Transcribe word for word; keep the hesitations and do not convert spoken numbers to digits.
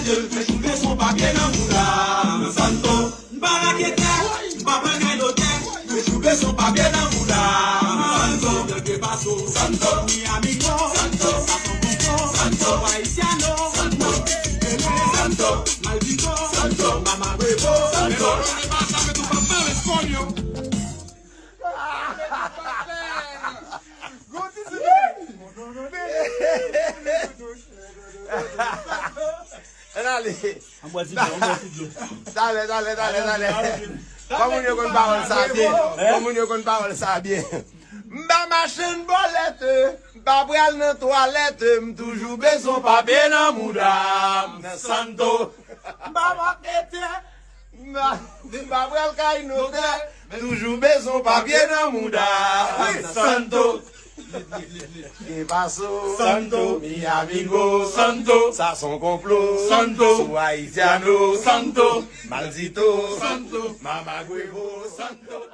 Mwen joure son papye nan mouda m, Santo. M pa raketè, m pa pran kay lotè. Mwen joure son papye nan mouda m, Santo. Byen ke paso, Santo. Mi amigo, Santo. Sa son konpo, Santo. Haitiano, Santo. Santo. Maldito, Santo. Mama huevo, Santo. Mwen pa sa, men tou pa mal eskonyo. Ann ale. Ann bwè ti dlo, ann bwè ti dlo. Talè, talè, talè, talè. Kòm moun yo konn pawòl sa byen. Kòm moun yo konn pawòl sa byen. M pa machann bòlèt, m pa pral nan twalèt, m toujou bezwen papye nan mouda m, Santo. M pa maketè, m pa, m pa pral kay notè, m toujou bezwen papye nan mouda m, Santo. Ke paso, Santo. Mi amigo, Santo. Sa son konplo, Santo. Su haitiano, Santo. Maldito, Santo. Mama huevo, Santo.